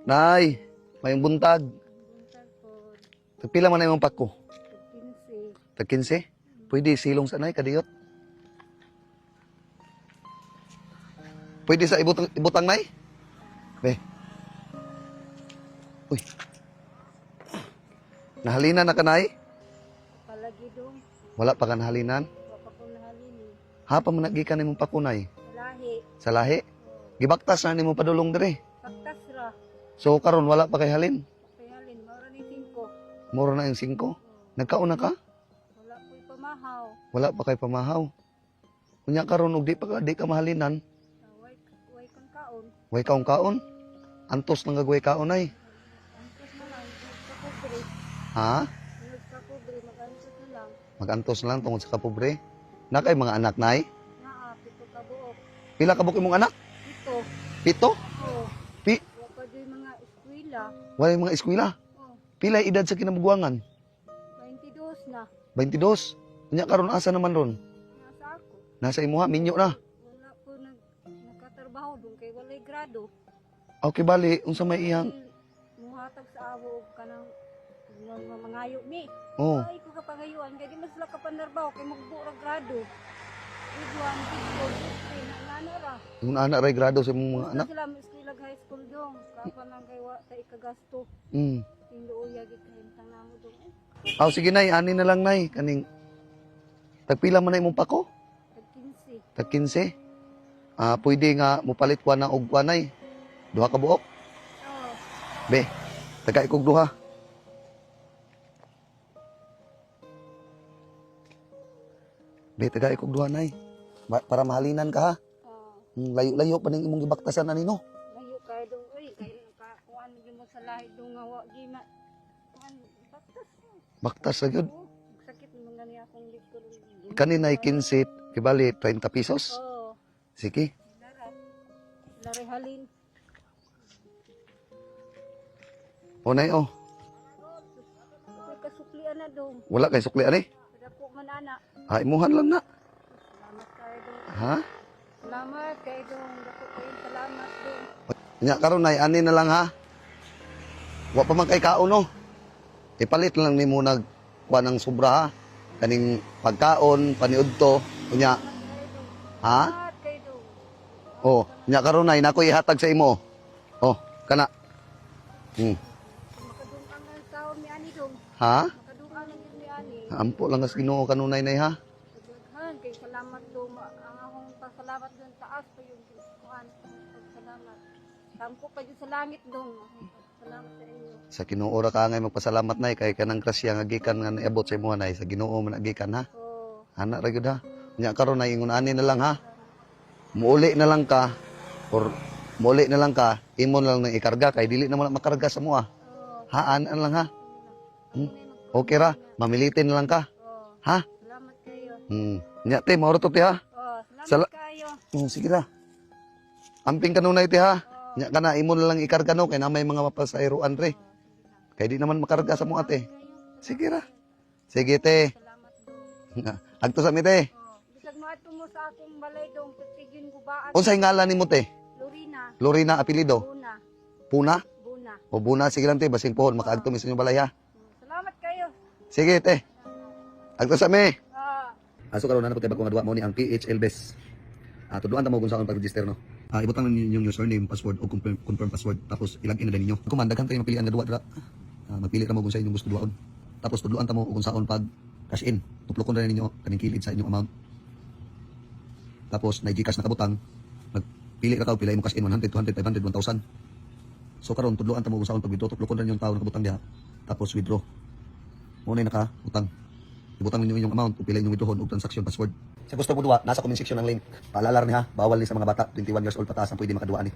Nay, mayong buntag. Buntag po. Tagpila man na imong pako? 15. Tag 15? Pwede silong sa nay kadiyot. Pwede sa ibutang, ibutang nay? Be. Uy. Nahalinan na ka nay? Palagi dong. Wala pa ka nahalinan? Wa pa ko nahalin eh. Ha pa man nagikan nimong pakunay? Lahi. Sa lahi? Gibaktas na nimo padulong dire. Pagtas ra. So karon wala pa kay halin. Kay halin. Maura ni 5. Mura na yung 5. Nagkauna ka? Wala ko'y pamahaw. Wala pa kay pamahaw. Unya karon og di pa ka di ka mahalinan, Way, way kang kaon. way kaon kaon. Antos lang gagaway kaon ay. Antos na lang. Nagkakubre. Ha? Nagkakubre. Mag-antos na lang. Magantos na lang tungod sa kapobre. Na kay mga anak nay. Naa, pito ka buok. Pila ka buok imong anak? Pito. Pito? Oo. Pi Wa pa do'y mga eskwela. Walay mga eskwela. Oh, Pila edad sa kinabuguangan? 22 na. 22. Unya karon asa naman ron? Nasa ako. Nasa imuha minyo na. Wala po nagkatrabaho doon kay walay grado. Okay bali unsa may iyang Muhatag sa awo og kanang mga mangayo mi. Oh, Ay ko kapangayuan kay di mas sila kapanarbaho kay magbuo ra grado. Grade 1, grade 2, grade 3 na nana ra. yung anak ray grado sa imong mga Gusto anak. sila mo eskwela high school dong. Kapan lang kay wa ta ikagasto. Tinduoya gid kahimtang namo dong. Eh, Aw sige nay, ani na lang nay kaning tagpila man na imong pako? tag 15. Tag 15. Ah, pwede nga mopalit ko na og kuan nay. Duha ka buok. Oh, Be, taga ikog duha. Be, taga ikog duha nay. Para mahalinan ka ha. oh. Layo-layo pa ning imong gibaktasan ani no. Layo kay dong oy kay ka kuan gyud mo sa lahi dong nga wa gi ma kuan baktas. Baktas ra gyud. Oh, sakit naman gani akong likod. Kani nay 15, kibali 30 pesos. Oh, Sige. lara. Lare halin. O nay oh, Ako'y kasuklian na dong. wala kay sukli ani. Dako man ana. Ah, imuhan lang na. Salamat kayo dong. Ha? Salamat kayo dong. Dako kayo salamat dong. Nya karon nay ani na lang ha. Wa pa man kay kaon no. Ipalit na lang nimo nag kuan ng sobra ha. Kaning pagkaon, paniudto, unya. Ha? Salamat kayo dong. Oh, nya karon nay nako ihatag sa imo. Oh, kana. Makadungkang ang taon ni ani dong. Ha? Makadungkang ang ni ani. Ampo lang as Ginoo kanunay nay ha. Daghan kay salamat dong. Ang akong pasalamat dong taas pa yung kuan. Salamat. Tampo pa yun sa langit dong. Salamat sa inyo. Sa Ginoo ra ka ngay magpasalamat nay kay kanang grasya nga gikan nga niabot sa imo nay sa Ginoo man gikan ha. Oh, Ana ra gyud ha. Nya karon nay ingon ani na lang ha. Muuli na lang ka or muuli na lang ka, imo na lang nang ikarga kay dili na mo na makarga sa mua. oh. Ha, ana lang ha. Okay ra, mamilitin na lang ka. Oh, Ha? salamat kayo. Nya te, mauro to te ha. Oh, salamat kayo. Sige ra. Amping kanunay te ha. Oh. Nya kana imo na lang ikarga no kay na may mga mapasayroan re. Kay di naman makarga sa mua te. Sige ra. Sige te. Salamat dong. Agto sa mi te. Oh, bisag moadto mo sa akong balay dong, tigin gubaan. Unsay ngalan nimo te? Lorena, Lorena apelyido? Buna, Puna? Buna. O Buna sige lang te, basing pohon makaagto mi sa inyong balay ha. Salamat kayo. Sige te. Agto sa mi. Ah. Aso karon na po tayo nga duwa mo ni ang PHL Best. Ah, tudluan ta mo kung saan pag-register no. Ah, ibutang ninyo yung username, password o confirm password tapos ilagin na ninyo. Kuman daghan kayo mapilian nga duwa dira. Ah, magpili ra mo kung sa inyong gusto duwaon. Tapos tudluan ta mo kung saon pag cash in. Tuplokon ra ninyo kaning kilid sa inyong amount. Tapos na GCash na kabutang, magpili ra ka og pila imong cash in 100, 200, 500, 1,000. So karon tudluan ta mo kung saon pag withdraw, tuplokon ra ninyong tao na kabutang diha. Tapos withdraw. Mo na nakabutang. Ibutang ninyo inyong amount, ug pila inyong withdrawon ug transaction password. Sa gusto mo duwa, nasa comment section ang link. Paalala ni ha, bawal ni sa mga bata, 21 years old pataas ang pwede makaduwa ni.